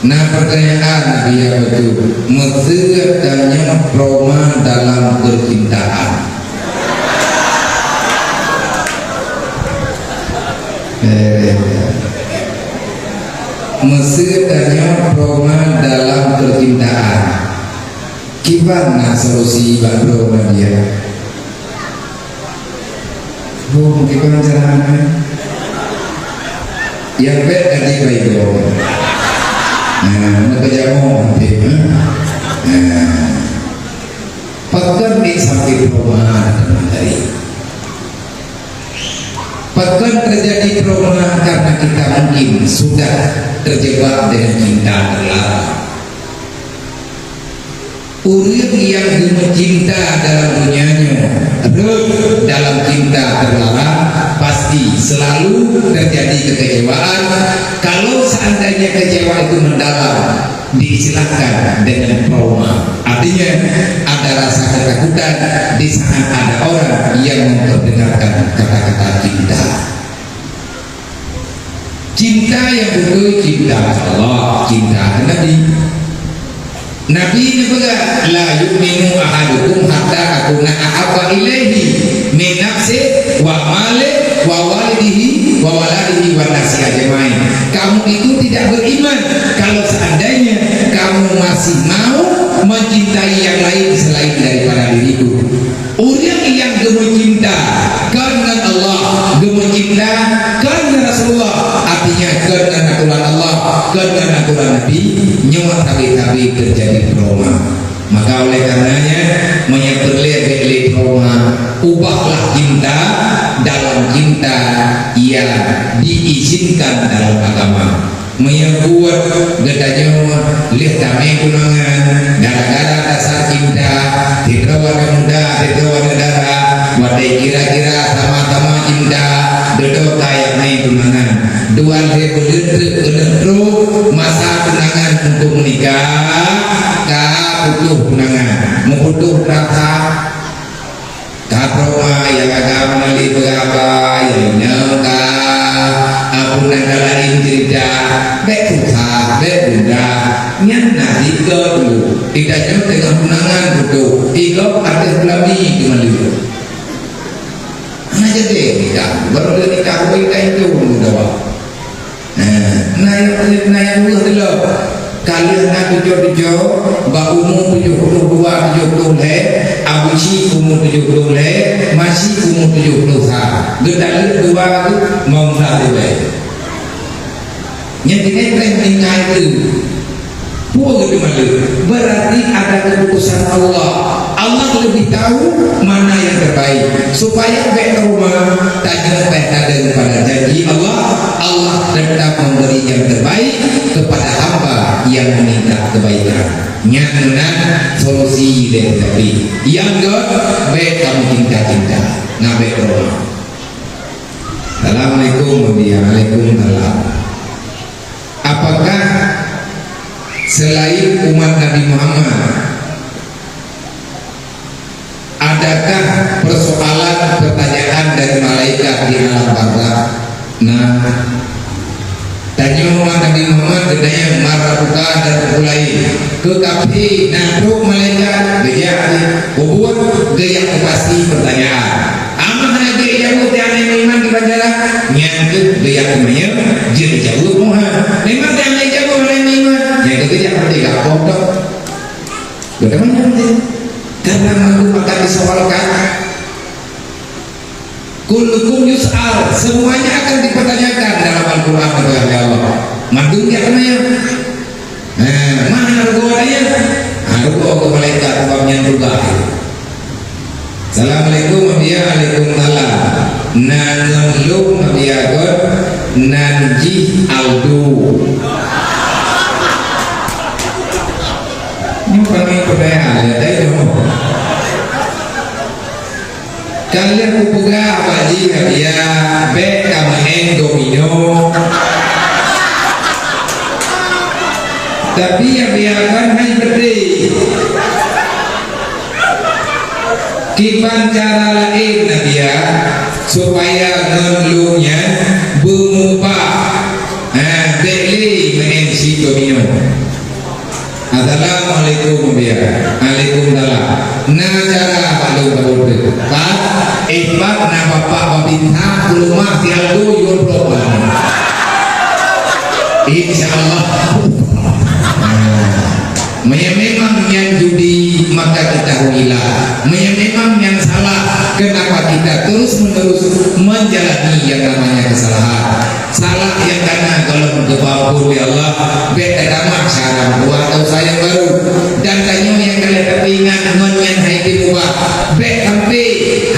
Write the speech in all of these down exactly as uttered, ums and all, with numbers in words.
Na pertanyaan Nabi Yakub, meuseuet tanyoe trauma dalam percintaan. Eh, meuseuet tanyoe trauma dalam percintaan. Kiban na solusi bak droe Nabi ya? Boh, mungkin penasaran, eh? Nyang bèk ka jibaigoe. Nah, meukeujamong hampir, eh? Nah. Pakon nik sampai trauma teman tadi? Pakon terjadi trauma karena kita mungkin sudah terjebak dengan cinta terlarang. Ureuëng nyang geumeucinta dalam donya nyoe rhot dalam cinta teularang, pasti selalu terjadi kekecewaan. Kalau seandainya kecewa itu mendalam, diistilahkan dengan trauma. Artinya, ada rasa ketakutan di saat ada orang yang memperdengarkan kata-kata cinta. Cinta nyang beutôi cinta keu Allah, cinta keu Nabi. Nabi neupeugah, "La yu'minu ahadukum hatta akuna ahabba ilaihi min nafsihi wa malihi wa walidihi wa waladihi wan nasi ajmain." Kamu itu tidak beriman kalau seandainya kamu masih mau mencintai yang lain selain daripada diriku. Ureuëng nyang geumeucinta kon ngon Allah, geumeucinta kon ngon Rasulullah, artinya kon ngon aturan Allah, kon ngon aturan Nabi, nyoe sabe-sabe terjadi trauma. Maka oleh karenanya, meunyoe peureulée bèk lé trauma, ubahlah cinta dalam cinta yang diizinkan dalam agama. Meunyoe buet geutanyoe lheueh tamé tunangan gara-gara dasar cinta, sidroe aneuk muda, sidroe aneuk dara, watèe kira-kira sama-sama cinta, dudoe ka jak mé tunangan. Dua lhèe buleuen treuk keuneuk trok masa tunangan untuk menikah, ka putôh tunangan. Meuputôh rasa Ka trauma nyang agam meuli beuraba, nyang nyoe ka, ampôn, nyang ka laén ceurita, bèk susah, bèk mudah. Nyan na sigoe teungku. Di tanyoe teungoh tunangan putôh, sigoe ateueh peulami teumaleuek. Hana jadi nikah, baru dia nikah, beri kain tu, mudah. Nah, na nyang, na nyang dua tu lom. Ka lheueh na tujoh-tujoh, bak umu tujoh puluh dua, tujoh puluh lhèe, Abu Syik umu tujoh puluh lhèe, Masyik umu tujoh puluh sa. Geutaleuek dua tu, mau sa tu lhèe. Nyang tinggai preh meuninggai tu. Peue geuteumaleuek? Berarti ada keputusan Allah. Allah lebih tahu mana yang terbaik. Supaya bèk trauma, tanyoe bèk tadong pada janji Allah. Allah tetap memberi yang terbaik kepada hamba yang meminta kebaikan. Nyan meunan solusi dari Nabi. Nyang göt, bèk kamoe cinta-cinta. Nyan bèk trauma. Assalamualaikum, Mulia. Waalaikumsalam. Apakah selain umat Nabi Muhammad, adakah persoalan pertanyaan dari malaikat di alam barzakh? Nah, tanyoe umat Nabi Muhammad, geutanyong, "Man rabbuka?" dan ulai. Keu kafé na trok malaikat, geujak di kubur, geujak keu pasti pertanyaan. Amat hana jeuet jaweueb teuh aneuk meuiman di banjaran, nyan keuh geujak teumanyong, jeuet jaweueb muha. Memang teuh aneuk jaweueb aneuk meuiman, nyan keuh geujak peureulèe gapoh teuh. Geuteumanyong teuh. Karena maklum akan disawalkan. Kullukum yus'al, semuanya akan dipertanyakan dalam Al-Quran, kata Allah. Mandum jak teumanyong. Nah, mana rugoe tanya? Ah, rugoe keu malaikat bak nyan rugoe. Assalamualaikum, Abiya. Waalaikumsalam. Nan ngon lôn, Abiya, kon nan jih Aldo. Nyoe kami peudaya, ya, dai nyoe. Ka lheueh kupeugah bak jih, Abiya, bèk ka meu'en domino. Tapi Abiya kan hai beutôi. Kiban cara laén, Abiya, supaya ngon lôn nyan beumupah. Ha, bèk lé meu'en si domino. Aldo yue droe. Insya Allah. Meunyoe memang nyan judi, maka ketahuilah, meunyoe memang nyan salah, kenapa kita terus-menerus menjalani yang namanya kesalahan? Salah nyang ka na gohlom geupeuampôn lé Allah, bèk tatamah cara meutuah atau sayang baru. Dan tanyoe nyang ka lheueh tapeuingat ngon nyang hai teumubah, bèk sampai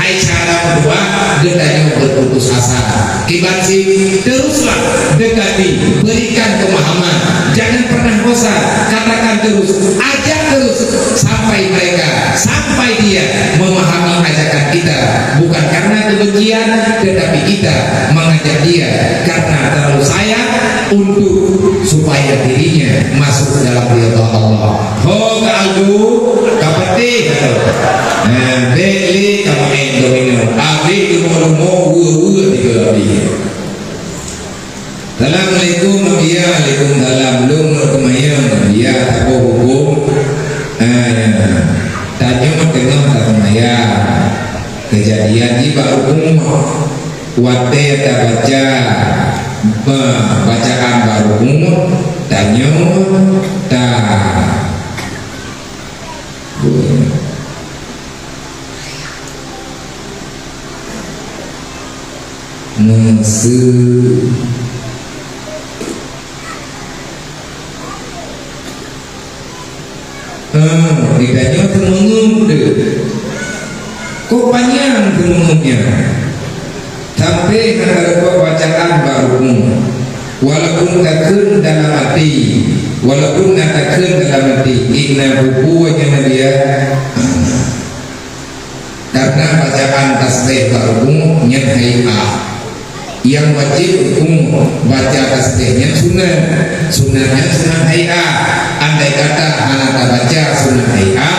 hai cara meutuah geutanyoe berputus asa. Kiban cit, teruslah dekati, berikan pemahaman, jangan pernah bosan, katakan terus, ajak terus sampai mereka, sampai dia memahami ajakan kita, bukan karena kebencian, tetapi kita mengajak dia karena terlalu sayang untuk supaya dirinya masuk dalam ridha Allah. Ho ka aldu, ka peuteh ka tu. Nah, bèk lé ka main domino. Abéh leumo-leumo, wue-wue tiga abéh. Assalamualaikum, Abiya. Waalaikumsalam. Lôn teumanyong, Abiya, saboh huköm. Ah, ya. Tanyoe teungoh taseumayang. Keujadian jih bak rumoh. Watèe tabaca, ba-, bacaan bak rumoh, tanyoe ta-, Meuseu. Eh, geutanyoe teumeungeup deuh. Kok panyang teumeungeup nyan? Sampai hana reupok bacaan bak rumoh. Walaupun takheun dalam até, walaupun na takheun dalam até, inna bubu nyan Nabi ya. Karena bacaan tasbih bak rumoh nyan hai'ah. Nyang wajéb huköm baca tasbih nyan sunat. Sunat nyan sunat hai'ah. Andai kata hana tabaca sunat hai'ah,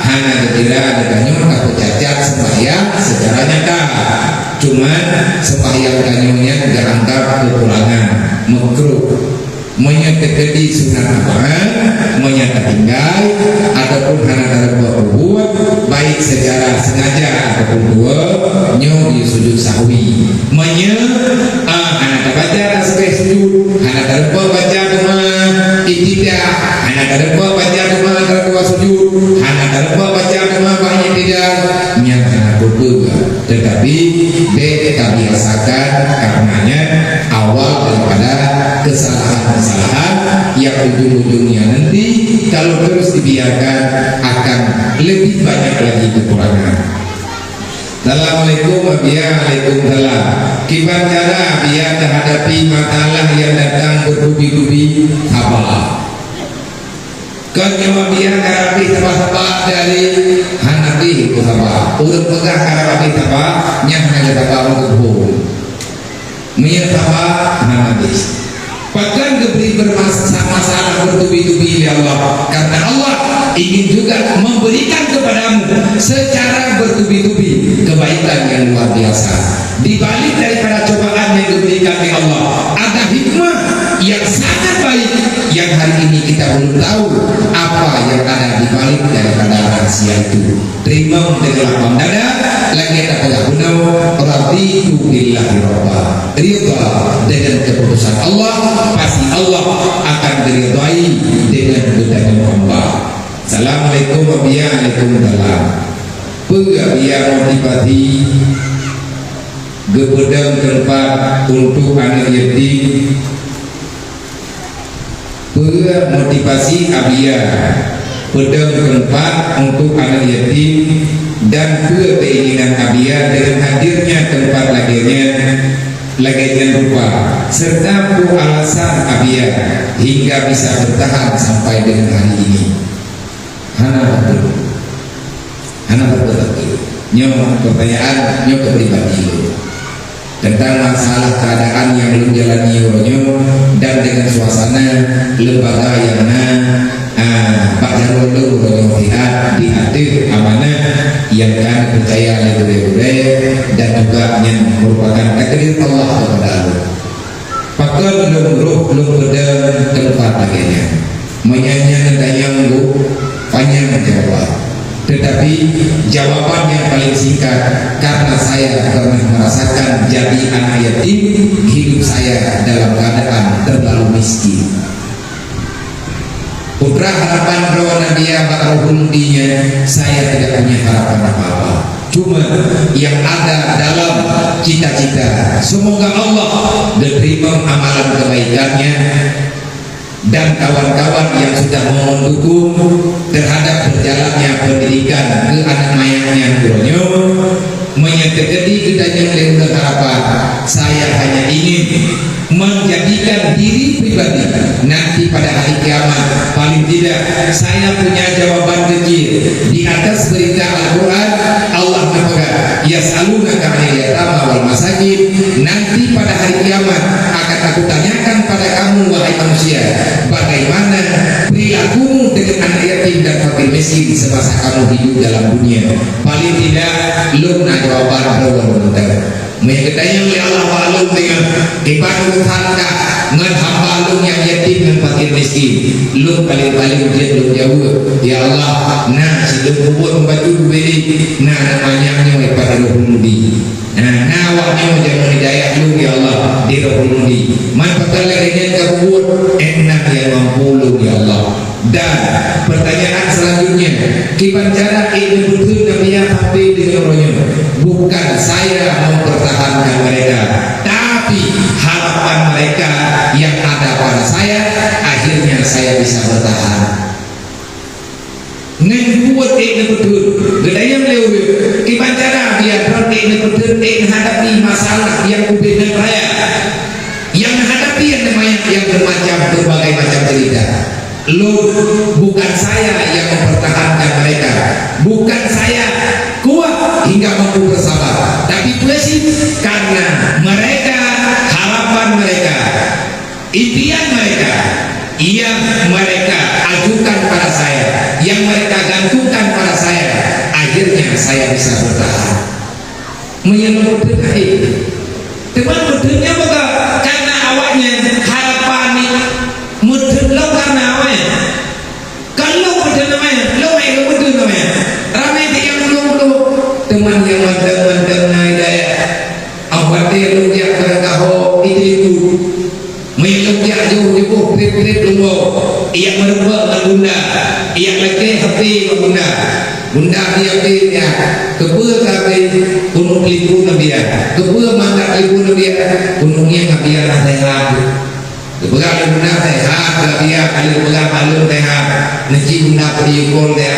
hana geukira geutanyoe tapeucacat seumbahyang secara nyata. Cuman seumbahyang tanyoe nyan geuanggab keukurangan, makruh. Meunyoe teukeudi sunat abang, meunyoe tatinggai ataupun hana tareubah peubuet, baik secara sengaja ataupun tuwoe, nyoe di sujud sahwi. Meunyoe, ah, hana tabaca tasbih sujud, hana tareubah baca teuma i'tidah, hana tareubah baca teuma tareubah sujud, hana tareubah baca teuma bak i'tidah, nyan hana peue-peue. Tetapi bèk tabiasakan, kareuna nyan awal daripada kesalahan-kesalahan yang ujung-ujungnya nanti kalau terus dibiarkan akan lebih banyak lagi kekurangan. Assalamualaikum, Abiya. Waalaikumsalam. Kiban cara Abiya menghadapi masalah yang datang bertubi-tubi? Sabar. Kon nyoe Abiya ka habéh saba-saba dari hana habéh saba. Ureueng peugah ka habéh saba, nyan hana saba untuk bohong. Meunyoe saba, hana habéh. Pakon geubri bermas-, masalah bertubi-tubi lé Allah? Karena Allah ingin juga memberikan kepadamu secara bertubi-tubi kebaikan yang luar biasa. Di balik daripada cobaan yang diberikan oleh Allah, ada hikmah yang sangat baik yang hari ini kita belum tahu apa yang ada di balik daripada rahasia itu. Teurimong deungon lapang dada, lagèe tapeugah bunoe, "Raditu billahi rabba." Ridha dengan keputusan Allah, pasti Allah akan diridhai dengan geutanyoe hamba. Assalamualaikum, Abiya. Waalaikumsalam. Peue Abiya motivasi geupeudong teumpat untuk aneuk yatim? Peue motivasi Abiya peudong teumpat untuk aneuk yatim dan peue keinginan Abiya dengan hadirnya teumpat lagèe nyan, lagèe nyan rupa, serta peue alasan Abiya hingga bisa bertahan sampai dengan hari ini? Hana batul. Hana batul-batul. Nyoe pertanyaan, nyoe keu pribadi lôn. Tentang masalah keadaan nyang lôn jalani uroe nyoe dan dengan suasana lembaga nyang na, ah, bak jaroe lôn uroe nyoe, siat di ateueh amanah nyang ka neupeucaya lé gurèe-gurèe dan juga nyang merupakan takdir Allah kepada lôn. Pakon lôn rôh lôn peudong teumpat lagèe nyan? Meunyoe nyan neutanyong, Bu, panyang jawaban. Tetapi jawaban yang paling singkat, karena saya pernah merasakan jadi anak yatim, hidup saya dalam keadaan terlalu miskin. Putra harapan droe Nabiya bak roh Huldi nyan, saya tidak punya harapan apa-apa. Cuma yang ada dalam cita-cita, semoga Allah diterima amalan kebaikannya dan kawan-kawan yang sudah mendukung terhadap berjalannya pendidikan ke aneuk manyak nyan uroe nyoe. Meunyoe teukeudi geutanyong lé ulôn harapan, saya hanya ingin menjadikan diri pribadi nanti pada hari kiamat, paling tidak saya punya jawaban kecil. Di atas berita Al-Quran, Allah geupeugah, "Yas'alunaka 'anil yatama wal masakin." Nanti pada hari kiamat akan Aku tanyakan pada kamu, wahai manusia, bagaimana perilakumu dengan anak yatim dan fakir miskin semasa kamu hidup dalam dunia? Paling tidak, lôn na jawaban droe lôn. Meunyoe geutanyong lé Allah bak lôn deungon kiban urusan kah ngon hamba lôn nyang yatim ngon fakir miskin, lôn paling-paling jeuet lôn jaweueb, "Ya Allah, na cit lôn peubuet meubaju ubé, na aneuk manyak nyoe daripada roh Huldi." Nah, na awak nyoe jameun hidayah lôn, ya Allah, di roh Huldi. Man pakon lagée nyan ka peubuet, ék na nyang mampu lôn, ya Allah. Dan pertanyaan selanjutnya, kiban cara ék neupeutheun Nabiya sampai di uroe nyoe? Bukan saya mempertahankan mereka, tapi harapan mereka yang ada pada saya, akhirnya saya bisa bertahan. Ngon buet ék neupeutheun, geutanyong lé ureuëng, kiban cara biar droe ék neupeutheun, ék neuhadapi masalah nyang ubé ngon raya, nyang neuhadapi aneuk manyak nyang bermacam, berbagai macam cerita. Lôn, bukan saya yang mempertahankan mereka, bukan saya kuat hingga mampu bersabar, tapi peue cit karena mereka, harapan mereka, impian mereka yang mereka ajukan pada saya, yang mereka gantungkan pada saya, akhirnya saya bisa bertahan. Meunyoe lôn peutheun hai, teuma peutheun nyan bukan karena awaknyan harapan ni, meutheun lom karena awaknyan. Kalau peutheun namanya, lôn hai lôn peutheun namanya. Ramé tiang ulôn-ulôn, teuma nyang mantong-mantong na hidayah. Awak watée lôn jak barangkaho itu-itu. Meunyoe lôn jak jauh-jauh, trép-trép lôn woe, ijak meurumpok ngon bunda, ijak lakée hapé ngon bunda. Bunda, hapé nyan, keupeue ka habéh keuneuk telepon Nabiya, keupeue mangkat telepon Nabiya, keuneuk ngieng Nabiya na seuhat. Geupeugah lé bunda seuhat, Nabiya ka lheueh peugah bak lôn seuhat, neuci bunda video call dia.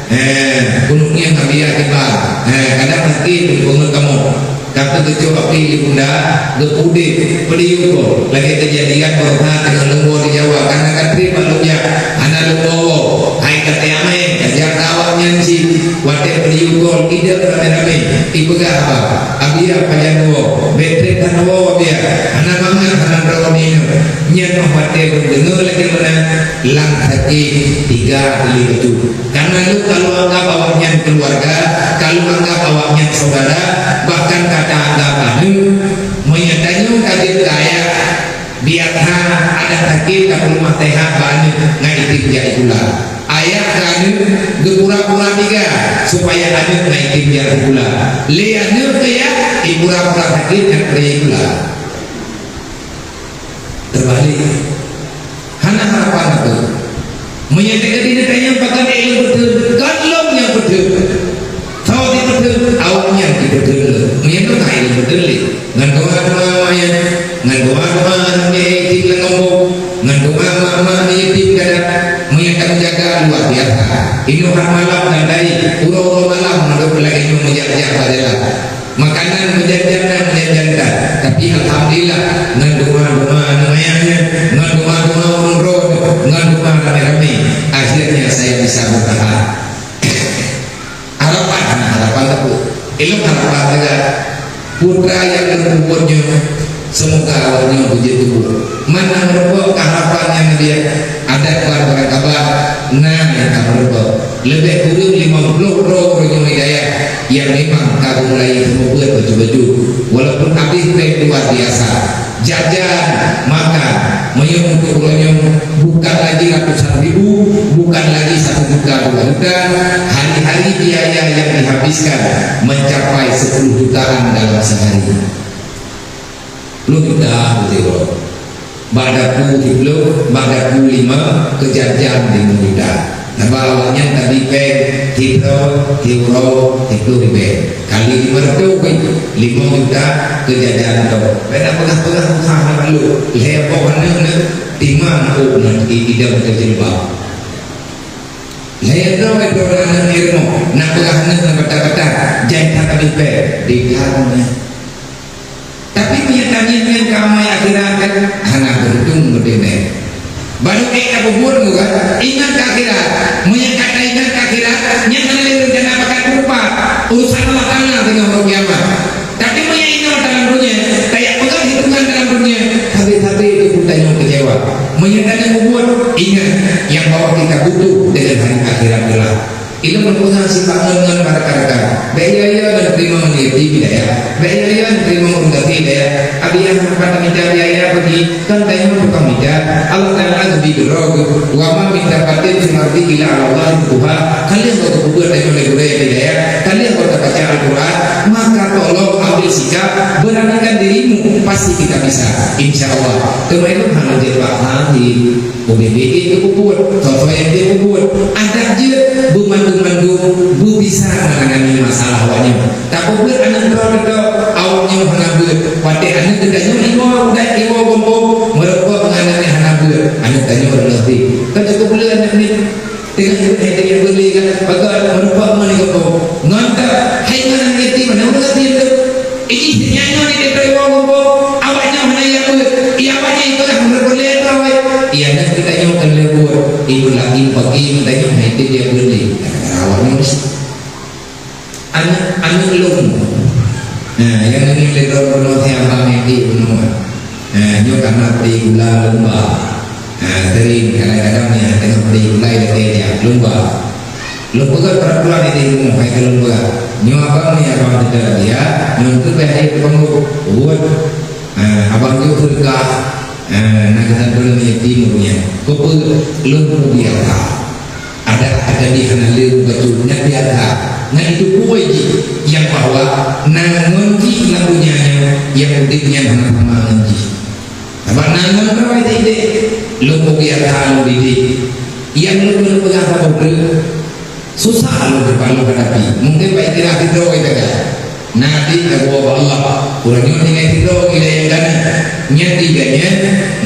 Eh, keuneuk ngieng Nabiya kiban. Eh, kadang mungkin peungeut kamoe. Ka teugeucok api lé bunda, geupeuudeb, peudiyueb gob. Lagée keujadian baroesa teungoh lôn woe di Jawa, kana ka trép bak lôn jak, hana lôn woe-woe. Hai ka teuamé, ka jak keu awaknyan cit. Watée peudiyueb gob, idéh ramé-ramé, ipeugah haba, "Abiya pajan woe, bék trép that woe, Abiya. Hana mangat, hana droe minyeuk." Nyan óh watée lôn deungoe lagée meunan, lam sakét tiga kali bacut. Karena lôn ka lôn anggab awaknyan keuluwarga, ka lôn anggab awaknyan syedara, bahkan ka taanggab aneuk. Meunyoe tanyoe ka jeuet keu ayah, biasa adak sakét ka peuleumah seuhat bak aneuk ngon item jak sikula. Ayah keu aneuk geupura-pura tiga supaya aneuk ngon item jak sikula. Lé aneuk keu yah, ipura-pura sakét ngon peuraya sikula. Teubalék. Hana harapan apa. Meunyoe teukeudi neutanyong pakon ék lôn peutheun, kon lôn nyang peutheun. Soe jipeutheun? Awaknyan jipeutheun lôn. Meunyoe nyoe ka ék lôn peutheun lé. Ngon doa-doa awaknyan, ngon doa-doa aneuk yatim lam gampông, ngon doa mak-mak aneuk yatim kadang, meunyoe tameujaga luar biasa. Inoe that malam dan dai, uroe-uroe malam meunurot lagée nyoe meujak-jak bak jalan. Makanan meujan-jan na, meujan-jan that. Tapi alhamdulillah, ngon doa-doa aneuk manyak nyan, ngon doa-doa ureuëng droe, ngon doa ramé-ramé, akhirnya saya bisa bertahan. Harapan, harapan apa? Ilmu harapan juga. Putra nyang lôn peubuet nyoe, semoga awaknyoe beujeuet tuboh. Mana meureumpok keu harapan nyang neubiet, adat ban barangkaban, na nyang ka meureumpok. Leubeh kureueng limong ploh droe ureuëng nyang hidayah nyang memang ka mulai teumeubuet bacut-bacut. Walaupun abéh péng luar biasa, jajan, makan, Meunyoe untuk uroe nyoe bukan lagi ratusan ribu, bukan lagi satu juta, dua juta, hari-hari biaya yang dihabiskan mencapai sepuluh jutaan dalam sehari. Sepuluh juta beutôi. Bak daku siplôh, bak daku lima, keu jam-jam lima juta. Sabab awaknyan tabi péng sidroe, siuroe, siplôh ribèe. Kali lima ratus, lima juta keu jajan toh. Bèk na peugah-peugah susah na balu. Lhèe boh aneuk na timang ôk na i-, idong keu jilbab. Lhèe droe droe na aneuk nirmoh, na peugah aneuk na bata-bata, jai that tabi péng, di that na. Tapi meunyoe tangieng nyan keu amai akhirat kan, hana beuntung meuteumé. Barô ék ka peubuet nyoe kan, ingat keu akhirat. Meunyoe ka taingat keu akhirat, nyan hana lé rencana pakat beureupat. Urusan Allah Taala teungoh uroe kiamat. Tapi meunyoe inoe dalam dunia, tajak peugah hitungan dalam dunia, sabe-sabe teupeu tanyoe keucewa. Meunyoe tanyoe peubuet, ingat nyang bahwa kita butuh dengan hari akhirat kelak. Ilôn meupeugah sibangon ngon rakan-rakan. Bèk iya-iya ngon teurimong aneuk yatim hidayah. Bèk iya-iya ngon teurimong ureueng gasien hidayah. Abi yah meupat mita biaya bagi, kan tanyoe tukang mita. Allah Taala geubri keudroe geuh. Wa ma min dabbatin fil ardi illa 'alallahi rizquha. Ka lheueh gob geupeubuet tanyoe lé gurèe hidayah. Ka lheueh gob tabaca Al-Quran. Maka tolong ambil sikap, beranikan dirimu. Pasti kita bisa. Insya Allah. Teuma ilôn hana jeuet bak hal. Ubé-bé jeuet geupeubuet, soe-soe nyang jeuet peubuet. Adat jeuet, beumandum-mandum beubisa menangani masalah awaknyan. Tapeubuet aneuk droe-droe, awaknyan hana beuet. Watèe aneuk geutanyoe iwoe, udah iwoe gampông, meureumpok ngon aneuk nyang hana beuet. Aneuk tanyoe reuloh deh. Kan cukup le aneuk nyoe. Teungoh iwoe hai teuh beuet lé kan, bagaih meureumpok ngon di gampông. Ngon ka, hai ngon aneuk yatim, mana ureueng yatim tu? Iji nyan nyoe di Teuteuwoe Muphom, awaknyan hana jak beuet. Iya, awaknyan ikôt lah meureumpok lé droe. Iya, aneuk geutanyoe ka lheueh beuet. Ibu lagi pagi geutanyoe hai teuh jak beuet lé. Gara-gara awaknyan meusi. Aneuk, aneuk lôn. Nah, nyang ngieng lé droe bunoe siang bang nyang di bunoe. Nah, nyoe karena bri gula lôn ba. Nah, sering kadang-kadang nyan teungoh bri gula ilakèe jak lôn ba. Lôn peugah peraturan di rumoh, hai keu lôn peugah. Nyoe abang ni abang teuka dia, nyoe tu bèk hai teupeungeuh buet. Ha, abang tu teuka, ha, na keusan tu lôn yatim punya. Keu peue lôn peubiasa. Ada, ada di hana lé bacut nyan biasa. Nyan itu peue jih nyang bahwa na ngon jih lam donya nyoe, nyang udép nyan hana sama ngon jih. Sabab na ngon droe didik, lôn peugah that lôn didik. Nyang lôn, lôn peugah saboh treuk, susah lôn, lôn hadapi. Mungkin bak iktiraf sidroe teuka. Na di tawoe bak Allah. Uroe nyoe tinggai sidroe ilèe nyang gana. Nyan tiga nyan,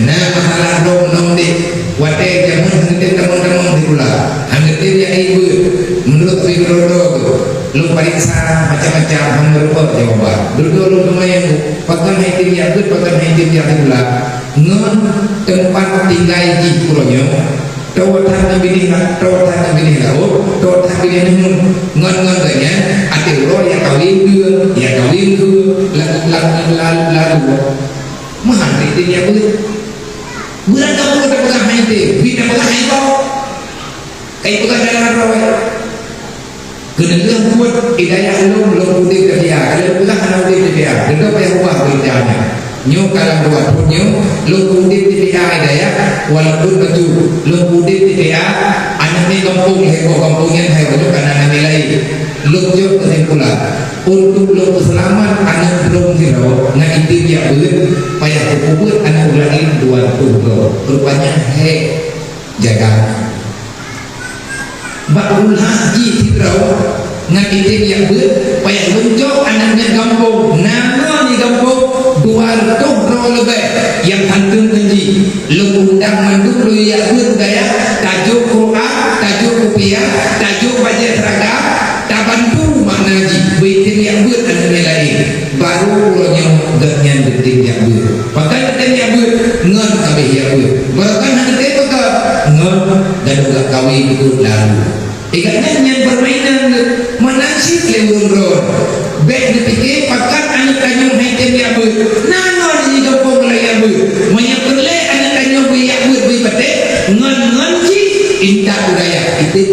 na masalah droe ngon udép. Watèe jameun hana tém tamong-tamong sikula. Hana tém jak ék beuet. Meunurot sidroe-droe tu, lôn pareksa macam-macam, hana meurumpok jawaban. Dudoe lôn teuma nyang Pakon hai tém jak beuet, pakon hai tém jak sikula. Ngon teumpat tinggai jih uroe nyoe, toe that ngon binéh la-, toe that ngon binéh laôt, toe that binéh neungeue. Ngon, ngon geuh nyan, até uroe jak kawén dua, jak kawén dua, la-, la-, la-, lalu. Meuhan hai tém jak beuet. Beurangkapeue tapeugah hai tém, bit tapeugah hai boh. Kai peugah dalam droe. Keuneulheueh buet hidayah lôn, lôn udép teubiah. Ka lheueh peugah hana udép teubiah. Dudoe payah ubah beurita nyan. Nyoe ka lam dua thon nyoe, lôn udép teubiah hidayah, walaupun bacut. Lôn udép teubiah, aneuk nyoe gampông, lhèe boh gampông nyan hai uroe kana aneuk laén. Lôn jok keusimpulan, untuk lôn peuseulamat aneuk droe sidroe, na item jak beuet, payah kupeubuet aneuk ureueng laén dua reutôh droe. Rupanya hék. Jaga. Bak ulah jih sidroe ngon item jak beuet, payah lôn jok aneuk nyan gampông. Na ngon di gampông dua reutôh droe leubeh nyang santôn ngon jih. Lôn undang mandum lôn jak beuet u dayah, tajok Quran, tajok kupiah, tajok bajèe seragam, tabantu makna jih, beu item jak beuet aneuk nyan laén. Baru uroe nyoe geuhnyan geutem jak beuet. Pakon geutem jak beuet? Ngon kabéh jak beuet. Barokah na geutem pakon? Ngon gadôh gak kawé peuet lalu. Ingat nyan, nyan permainan geuh. Meunan cit lé ureueng droe. Bèk neupike pakon aneuk tanyoe hai tem jak beuet. Na ngon di gampông lagèe jak beuet. Meunyoe peureulèe aneuk tanyoe beu jak beuet beu patéh, ngon-ngon cit intat u dayah item.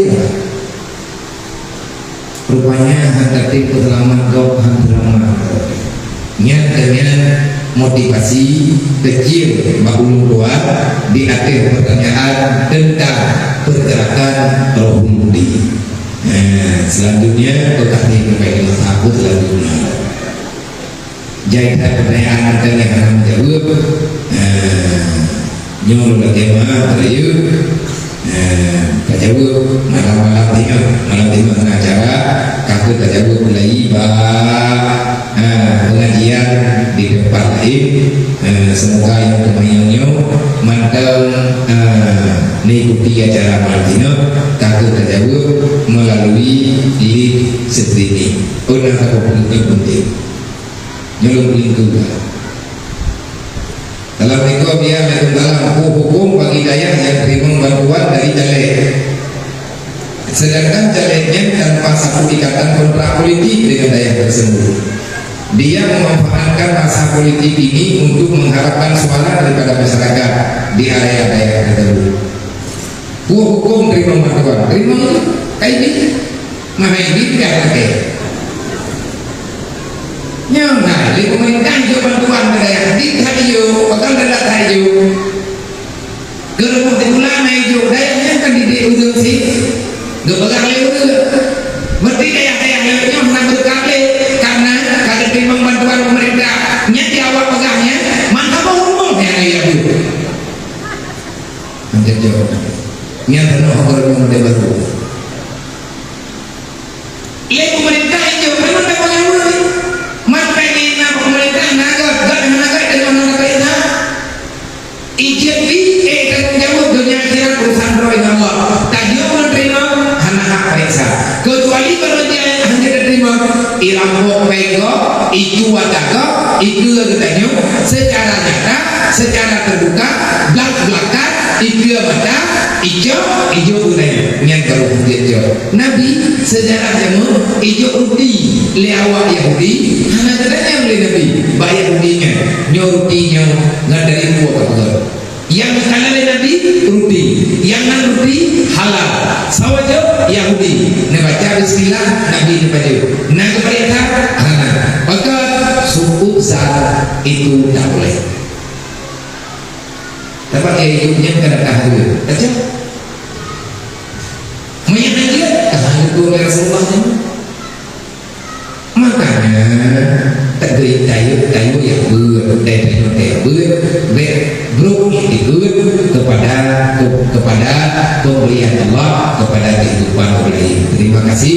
Rupanya han tatem peuseulamat gob, han seulamat gob. Nyan keuh nyan Motivasi kecil bak ulôn tuan di ateueh pertanyaan tentang pergerakan Rohul Mu'min. Nah, selanjutnya, keu kami bukan masalah selanjutnya. Jai that pertanyaan mantong nyang hana jaweueb. Nah, nyoe lôn lakée meu'ah, teulayue. Nah, tajaweueb malam-malam tingoh, malam tingoh na acara, ka kheueh tajaweueb lagi bak, nah, pengajian di tempat lain. Nah, semoga nyang teumanyong nyoe mantong, nah, mengikuti acara malam tingoh, ka kheueh tajaweueb melalui live streaming. Oh, nah, ka kheueh penting. Nyoe lôn peulingkeu. Assalamualaikum, ya, waalaikumsalam. Peue huköm bagi dayah nyang teurimong bantuan dari caleg, sedangkan caleg nyan tanpa satu ikatan kontrak politik dengan dayah tersebut? Dia memanfaatkan masa politik ini untuk mengharapkan suara daripada masyarakat di area dayah tersebut. Peue huköm teurimong bantuan? Teurimong, ka idin. Meuhai idin ka lakée. Nyoe na lé peumeurintah jok bantuan keu dayah, idin that jijok, pakon that that jijok. Keu rumoh sikula na jijok, dayah nyan kan didik ureuëng sit. Geupeugah lé ureuëng. Berarti dayah-dayah nyoe hana beureukat lé, karena ka geuteurimong bantuan peumeurintah. Nyan di awak peugah nyan, maka boh rumoh nyang na jijok. Lanjut jawab. Nyan tanoh gubernur Aceh Baru. Lé peumeurintah jijok, memang tak payah ureuëng. Maka nyan na peumeurintah na gét, gét hana gét, deungon hana gét na. Ijeuet pih, eh, tanggong jaweueb donya akhirat urusan droe ngon Allah. Tanyoe ureuëng teurimong, hana hak pareksa. Keucuali barô jai hana teurimong, irampok péng gob, icu ata gob, ikeue geutanyoe, secara nyata, secara terbuka, blak-blakan, ikeue mata, icok, ijok geutanyoe. Nyan baru hujat jok. Nabi, sejarah jameun, ijok ruti lé awak Yahudi, hana geutanyong lé Nabi bak Yahudi nyan, nyoe ruti nyoe ngon dari peue ka peugah. Nyang geukalon lé Nabi, ruti. Nyang nan ruti, halal. Saboh jok, Yahudi. Neubaca bismillah, Nabi neupajoh. Na geuparéksa? Hana. Maka, suku besar itu tak boleh. Tapi ya, itu nyan ka na hareuem. Baca. Meunyo hareuem, ka hareuem Rasulullah nyan. Makanya, teugui tayue-tayue nyang beuet, tayue-tayue nyang beuet, bèk brok nyang dikeue kepada, ke-, kepada pemberian Allah kepada kehidupan orang lain. Terima kasih.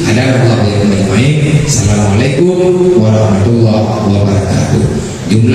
Hadanallahu wa iyyakum ajmain. Assalamualaikum warahmatullahi wabarakatuh. Jumlah